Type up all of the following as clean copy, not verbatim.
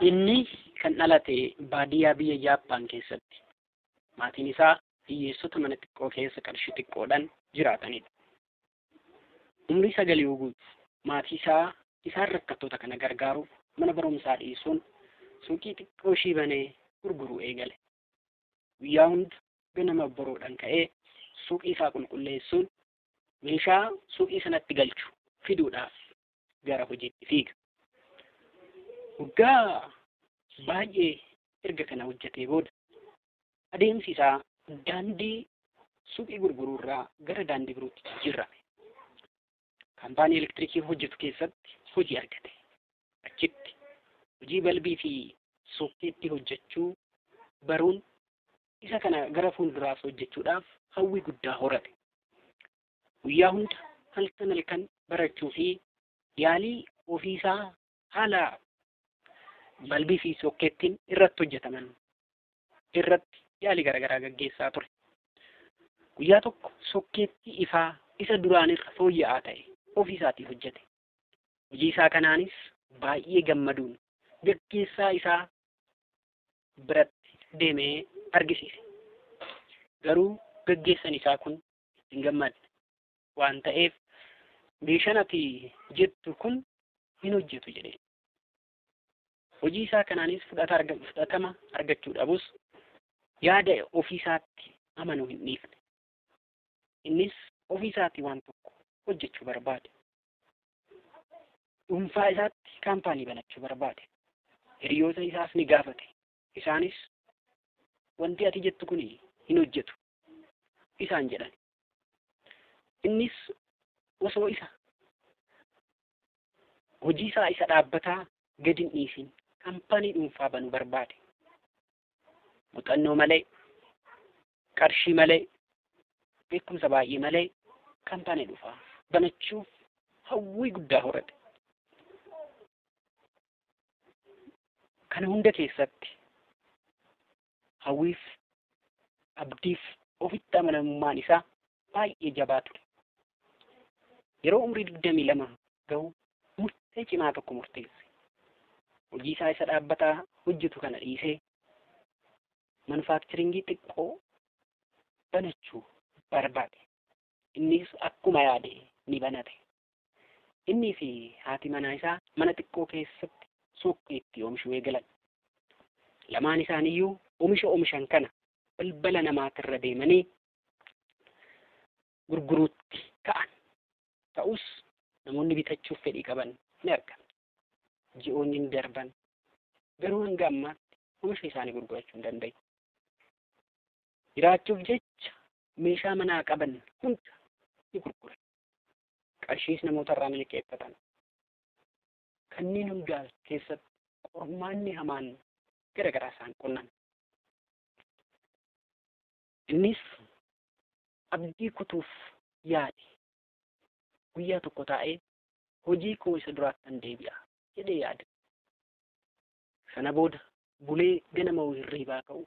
Inni kan dhalate baadiyyaa biyya Jaappaan keessatti. Maatiin isaa hiyyeessota mana xiqqoo keessa qarshii xiqqoodhaan jiraatanidha. Umrii 9 yoo guutu maatii isaa isaan rakkattoota kana gargaaruuf mana barumsaa dhiisuun suuqii xiqqoo ishii banee gurguruu eegale. Guyyaa hunda ganama boroodhaan ka'ee suuqii isaa qulqulleessuun meeshaa suuqii sanatti galchu fiduudhaaf gara hojiitti fiiga. Waggaa baay'ee erga kana hojjetee booda adeemsi isaa daandii suuqii gurguruu irraa gara daandii birootti jijjiirame. Kaampaanii elektirikii hojjetu keessatti hojii argate. Achitti hojii balbii fi sokkeetti hojjechuu baruun isa kana gara fuulduraas hojjechuudhaaf hawwii guddaa horate. Guyyaa hunda halkan halkan barachuu fi yaalii ofiisaa haala balbii fi sokkeettiin irratti hojjetaman irratti yaalii garaagaraa gaggeessaa ture. Guyyaa tokko sokkeettii ifaa isa duraan irra fooyya'aa ta'e ofiisaatii hojjete. Hojii isaa kanaanis baay'ee gammaduun gaggeessaa isaa biratti deemee argisiise. Garuu gaggeessan isaa kun hin gammadne waan ta'eef meeshaan ati jettu kun hin hojjetu jedheen. Hojii isaa kanaanis fudhatama argachuu dhabus yaada ofiisaatti amanuu hin dhiifne. Innis ofiisaatii waan tokko hojjechuu barbaade. Dhuunfaa isaatti kaampaanii banachuu barbaade. Hiriyoota isaas ni gaafate. Isaanis wanti ati jettu kun hin hojjetu isaan jedhan. Innis osoo isa hojii isaa isa dhaabbataa gadi hin dhiisin kaampaanii dhuunfaa banuu barbaade. Muuxannoo malee, qarshii malee, beekumsa baay'ee malee kaampaanii dhuunfaa banachuuf hawwii guddaa horate. Kana hunda keessatti hawwiif abdiif ofitti amanamummaan isaa baay'ee jabaa ture. Yeroo umrii 22 gahu murtee cimaa tokko murteesse. Hojii isaa isa dhaabbataa hojjetu kana dhiisee manufaakcharingii xiqqoo banachuu barbaade. Innis akkuma yaade ni banate. Innii fi haati manaa isaa mana xiqqoo keessatti sokkeetti oomishuu eegalan. Lamaan isaaniiyyuu oomisha oomishan kana balbala namaatirra deemanii gurguruutti ka'an. Ta'us namoonni bitachuuf fedhii qaban ni argamu. Ji'oonni ni darban. Garuu hanga ammaatti oomisha isaanii gurgurachuu hin dandeenye. Jiraachuuf jecha meeshaa manaa qaban hunda ni gurguran. Qarshiis namoota irraa ni liqeeffatan. Kanneen hundaa keessatti qormaanni hamaan gara garaa isaan qunname. Innis abdii kutuuf yaade. Guyyaa tokko taa'ee hojii koo isa duraattan deebi'a jedhee yaade. Sana booda bulee ganama hirriibaa ka'u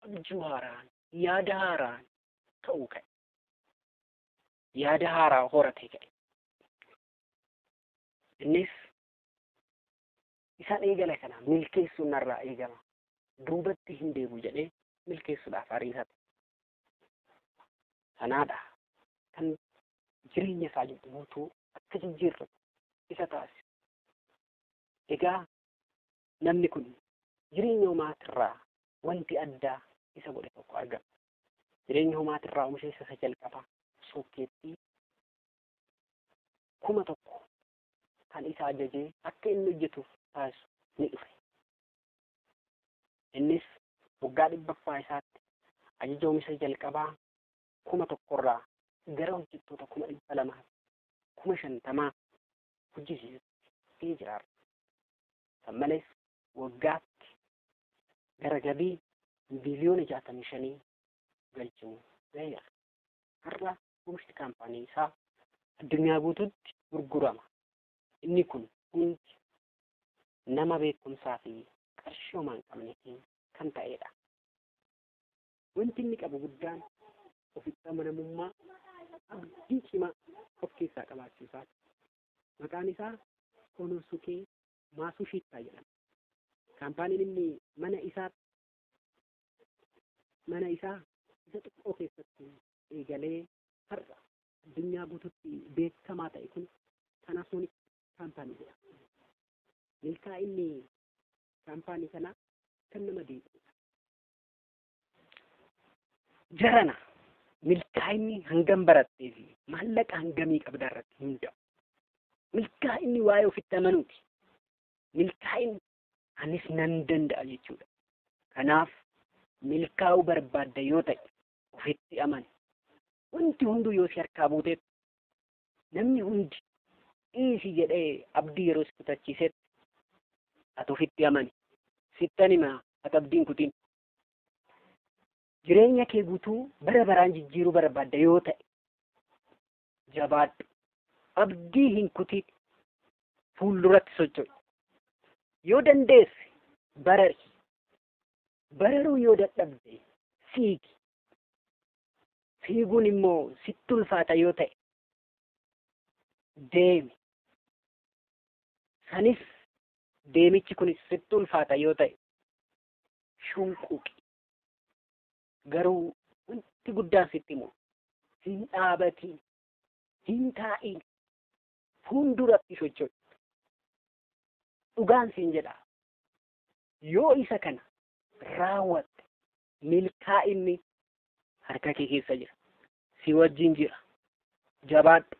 abjuu haaraan, yaada haaraan ka'uu ka'e. Yaada haaraa horatee ka'e. Innis isaan eegale kana milkeessuun narraa eegama. Duubatti hin deebi'u jedhee milkeessuudhaaf ariifate. Sanaadha kan jireenya isaa guutuu akka jijjiirratu isa taasise. Egaa namni kun jireenya homaatirraa wanti addaa isa godhe tokko argama. Jireenya homaatirraa oomisha isa jalqabaa sokkeettii 1000 kan isa ajajee akka inni hojjetuuf taasisu ni dhufe. Innis waggaa 100ffaa isaatti ajaja oomisha jalqabaa 1000 irraa gara hojjettoota 250,000 hojjisiisee jira. Kan malees waggaatti gara galii biliyoona 65 galchuu ga'eera. Har'a oomishni kaampaanii isaa addunyaa guutuutti gurgurama. Inni kun hundi nama beekumsaa fi qarshii homaa hin qabneetiin kan ta'edha. Wanti inni qabu guddaan ofitti amanamummaa abdii cimaa of keessaa qabaachuu isaati. Maqaan isaa Konosuke Maasushittaa jedhama. Kaampaaniin inni mana isaa isa xiqqoo keessatti eegalee har'a addunyaa guututti beekamaa ta'e kun Panasonic kaampaanii jedhama. Milkaa'inni kaampaanii kanaa kan nama dinqudha. Jarana, milkaa'inni hangam barattee fi maallaqa hangamii qabda irratti hundaa'u. Milkaa'inni waa'ee ofitti amanuuti. Milkaa'inni anis nan danda'a jechuudha. Kanaaf milkaa'uu barbaadda yoo ta'e, ofitti amani. Wanti hunduu yoo si harkaa buutetti, namni hundi dhiisi jedhee abdii yeroo si kutachiisetti, ati ofitti amani. Sittan hima, ati abdiin kutin. Jireenya kee guutuu bara baraan jijjiiruu barbaadda yoo ta'e, jabaadhu. Abdii hin kutin. Fuulduratti socho'i. Yoo dandeesse barari. Bararuu yoo dadhabde fiigi. Fiiguun immoo sitti ulfaata yoo ta'e, deemi. Sanis deemichi kunis sitti ulfaata yoo ta'e, shunquuqi. Garuu wanti guddaan sitti himu, hin dhaabatiin, hin taa'iin, fuulduratti socho'i. Dhugaan siin jedha. Yoo isa kana raawwatte, milkaa'inni harka kee keessa jira. Si wajjin jira. Jabaadhu.